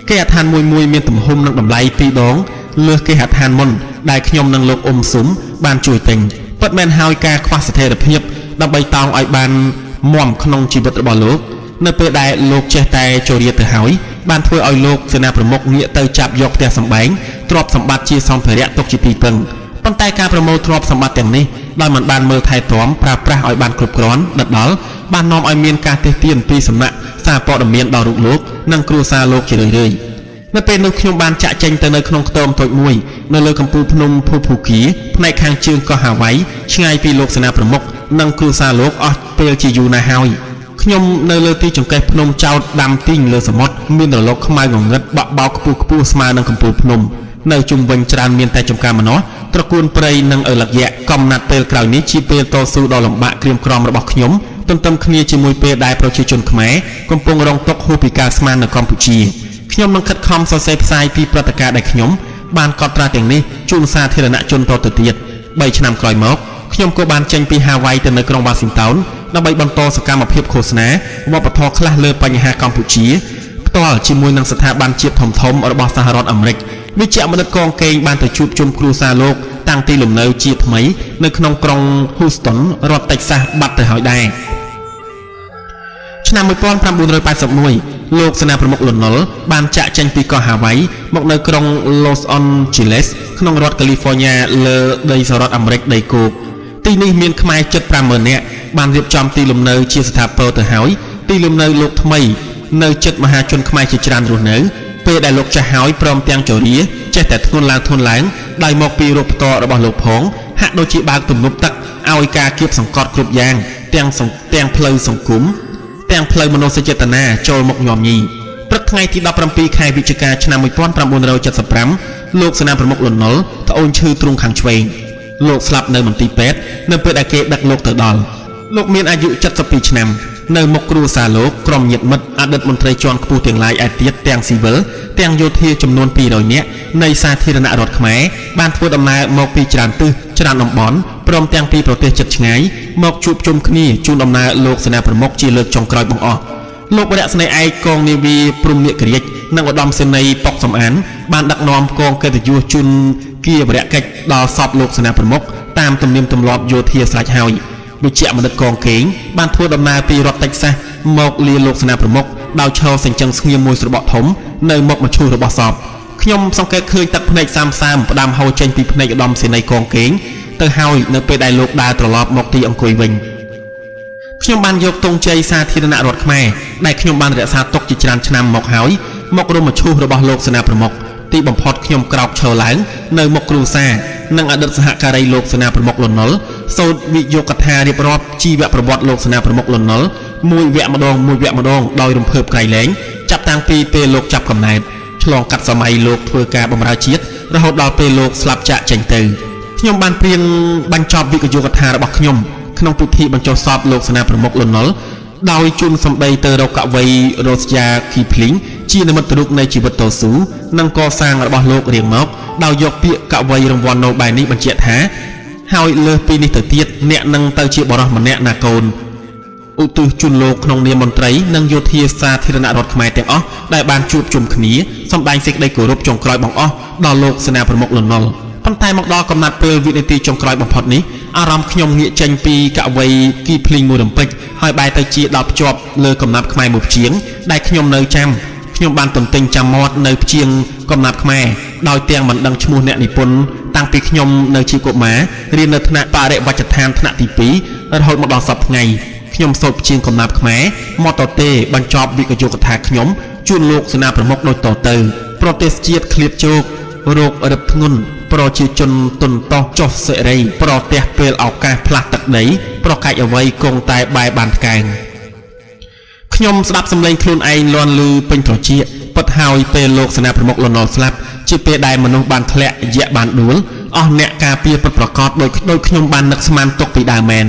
គេហដ្ឋានមួយមួយមានទំហំនិងតម្លៃពីរដងលើសគេហដ្ឋានមុនដែលខ្ញុំនិងលោកអ៊ុំស៊ុំបានជួយទិញពិតមែនហើយការខ្វះស្ថិរភាពដើម្បីតោងឲ្យបានមាំក្នុងជីវិតរបស់លោកនៅពេលដែលលោកចេះតែជរាទៅហើយបានធ្វើឲ្យលោកសេនាប្រមុខងាកទៅចាប់យកផ្ទះសម្បែងទ្រព្យសម្បត្តិជាសម្ភារៈទុកជាទីពឹងប៉ុន្តែការប្រមូលទ្រព្យសម្បត្តិទាំងនេះដោយមិនបានមើលថែទាំប្រើប្រាស់ឲ្យបានគ្រប់គ្រាន់ដិតដល់បាននាំឲ្យមានការទះទានពីសំណាក់សារព័ត៌មានដល់រូបលោកនិងគ្រួសារលោកជារឿយៗនៅពេលនោះខ្ញុំបានចាក់ចេញទៅនៅក្នុងខ្ទមតូចមួយនៅលើកំពូលភ្នំភូភូគីផ្នែកខាងជើងកោះហាវ៉ៃឆ្ងាយពីលោកសេនាប្រមុខនិងគ្រួសារលោកអស់ពេលជាយូរណាស់ហើយខ្ញុំនៅលើទីចង្កេះភ្នំចោតដាំទីងលើសមុទ្រមានរលកខ្មៅងងឹតបក់បោកខ្ពស់ខ្ពស់ស្មើនឹងកំពូលភ្នំនៅជុំវិញច្រើនមានតែចំការម្នាស់ត្រកួនព្រៃនិងឪឡឹកយក្សកំណាត់ពេលក្រោយនេះជាពេលតស៊ូដ៏លំបាកក្រៀមក្រំរបស់ខ្ញុំទន្ទឹមគ្នាជាមួយពេលដែលប្រជាជនខ្មែរកំពុងរងទុក្ខហួសពីការស្មាននៅកម្ពុជាខ្ញុំនឹងខិតខំសរសេរផ្សាយពីព្រឹត្តិការណ៍ដែលខ្ញុំបានកត់ត្រាទាំងនេះជូនសាធារណជនតទៅទៀត3ឆ្នាំក្រោយមកខ្ញុំក៏បានចេញពីហាវ៉ៃទៅនៅក្រុងវ៉ាស៊ីនតោនដើម្បីបន្តសកម្មភាពឃោសនាវប្បធម៌ខ្លះលើបញ្ហាកម្ពុជាផ្ទាល់ជាមួយនឹងស្ថាប័នជាតិធំៗរបស់សហរដ្ឋអាមេរិកវិជ្ជបណ្ឌិតកងកេងបានទៅជួបជុំគ្រួសារលោកតាំងទីលំនៅជាថ្មីនៅក្នុងក្រុង Houston រដ្ឋ Texas បាត់ទៅហើយដែរឆ្នាំ1981លោកសេនាប្រមុខលន់ នល់បានចាក់ចេញពីកោះហាវ៉ៃមកនៅក្រុង Los Angeles ក្នុងរដ្ឋ California លើដីសហរដ្ឋអាមេរិកដីគោកទីនេះមានខ្មែរជិត50000នាក់បានរៀបចំទីលំនៅជាស្ថាពរទៅហើយទីលំនៅលោកថ្មីនៅជិតមហាជនខ្មែរជាច្រើនរស់នៅពេលដែលលោកចាស់ហើយព្រមទាំងជរាចេះតែធ្ងន់ឡើងធ្ងន់ឡើងដោយមកពីរោគផ្ទាល់របស់លោកផងហាក់ដូចជាបើកទំនប់ទឹកឲ្យការគៀបសង្កត់គ្រប់យ៉ាងទាំងផ្លូវសង្គមទាំងផ្លូវមនោសញ្ចេតនាចូលមកញោមញីព្រឹកថ្ងៃទី17ខែវិច្ឆិកាឆ្នាំ1975លោកសេនាប្រមុខលន់ នល់ត្អូញឈឺទ្រូងខាងឆ្វេងលោកស្លាប់នៅមន្ទីរពេទ្យនៅពេលដែលគេដឹកលោកទៅដល់លោកមានអាយុ72ឆ្នាំ នៅមុខគ្រួសារលោកក្រុមញាតិមិត្តអតីតមន្ត្រីជាន់ខ្ពស់ទាំងឡាយឯទៀតទាំងស៊ីវិលទាំងយោធាចំនួន200នាក់នៃសាធារណរដ្ឋខ្មែរបានធ្វើដំណើរមកពីច្រើនទិសច្រើនតំបន់ព្រមទាំងពីប្រទេសជិតឆ្ងាយមកជួបជុំគ្នាជូនដំណើរលោកសេនាប្រមុខជាលើកចុងក្រោយបង្អស់លោកវរៈសេនីយ៍ឯកកងនាវីព្រហ្មនាគរាជនិងឧត្តមសេនីយ៍ប៉ុកសំអានបានដឹកនាំកងកិត្តិយសជូនគាវរកិច្ចដល់សពលោកសេនាប្រមុខតាមទំនៀមទម្លាប់យោធាស្រេចហើយវិជ្ជបណ្ឌិតកងកេងបានធ្វើដំណើរពីរដ្ឋតិចសាសមកលាលោកសេនាប្រមុខដោយឈរសញ្ជឹងស្ងៀមមួយស្របក់ធំនៅមុខមឈូសរបស់សពខ្ញុំសង្កេតឃើញទឹកភ្នែកសាមសាមផ្ដាំហូរចេញពីភ្នែកឧត្តមសេនីយ៍កងកេងទៅហើយនៅពេលដែលលោកដើរត្រឡប់មកទីអង្គុយវិញខ្ញុំបានយកទង់ជ័យសាធារណរដ្ឋខ្មែរដែលខ្ញុំបានរក្សាទុកជាច្រើនឆ្នាំមកហើយមករំមឈូសរបស់លោកសេនាប្រមុខទីបំផុតខ្ញុំក្រោកឈរឡើងនៅមុខគ្រួសារនិងអតីតសហការីលោកសេនាប្រមុខលន់នល់សូត្រវិយោកថារៀបរាប់ជីវប្រវត្តិលោកសេនាប្រមុខលន់នល់មួយវគ្គម្ដងមួយវគ្គម្ដងដោយរំភើបក្រៃលែងចាប់តាំងពីពេលលោកចាប់កំណែតឆ្លងកាត់សម័យលោកធ្វើការបម្រើជាតិរហូតដល់ពេលលោកស្លាប់ចាកចេញទៅខ្ញុំបានព្រៀងបញ្ចប់វិយោកថារបស់ខ្ញុំក្នុងពិធីបញ្ចុះសពលោកសេនាប្រមុខលន់នល់ដោយជូនសម្ដីទៅរកកវីរ៉ូស្យ៉ាគីភ្លីងជានិមិត្តរូបនៃជីវិតតស៊ូនិងកសាងរបស់លោករៀងមកដោយយកពាក្យកវីរង្វាន់ណូបែលនេះបញ្ជាក់ថាហើយលើសពីនេះទៅទៀតអ្នកនឹងទៅជាបុរសម្នាក់ណាកូនឧទ្ទិសជូនលោកក្នុងនាមមន្ត្រីនិងយោធាសាធារណរដ្ឋខ្មែរទាំងអស់ដែលបានជួបជុំគ្នាសម្ដែងសេចក្តីគោរពចុងក្រោយបង្អស់ដល់លោកសេនាប្រមុខលន់នល់ប៉ុន្តែមកដល់កំណត់ពេលវិនាទីចុងក្រោយបំផុតនេះអារម្មណ៍ខ្ញុំងាកចេញពីកវីគីភ្លីងមួយរំពេចហើយបែរទៅជាដល់ភ្ជាប់លើកំណាព្យខ្មែរមួយព្យាង្គដែលខ្ញុំនៅចាំខ្ញុំបានទន្ទិញចាំមាត់នៅព្យាង្គកំណាព្យខ្មែរដោយទាំងមិនដឹងឈ្មោះអ្នកនិពន្ធតាំងពីខ្ញុំនៅជាកុមាររៀននៅថ្នាក់បរិវត្តដ្ឋានថ្នាក់ទី2រហូតមកដល់សព្វថ្ងៃខ្ញុំសូត្រព្យាង្គកំណាព្យខ្មែរមកតទេបញ្ចប់វិកយោកថាខ្ញុំជូនលោកសេនាប្រមុខដូចតទៅប្រទេសជាតិឃ្លាតជោគរោគរឹបធ្ងន់ប្រជាជនទុនតោះចុះសិរីប្រទះពេលឱកាសផ្លាស់ទឹកដីប្រកាច់អ្វីគង់តែបែរបានថ្កែងខ្ញុំស្ដាប់សំឡេងខ្លួនឯងលាន់ឮពេញត្រចៀកពិតហើយពេលលោកសេនាប្រមុខលន់នល់ស្លាប់ជាពេលដែលមនុស្សបានធ្លាក់យៈបានដួលអស់អ្នកការពារពិតប្រាកដដោយខ្ញុំបាននឹកស្មានទុកពីដើមមែន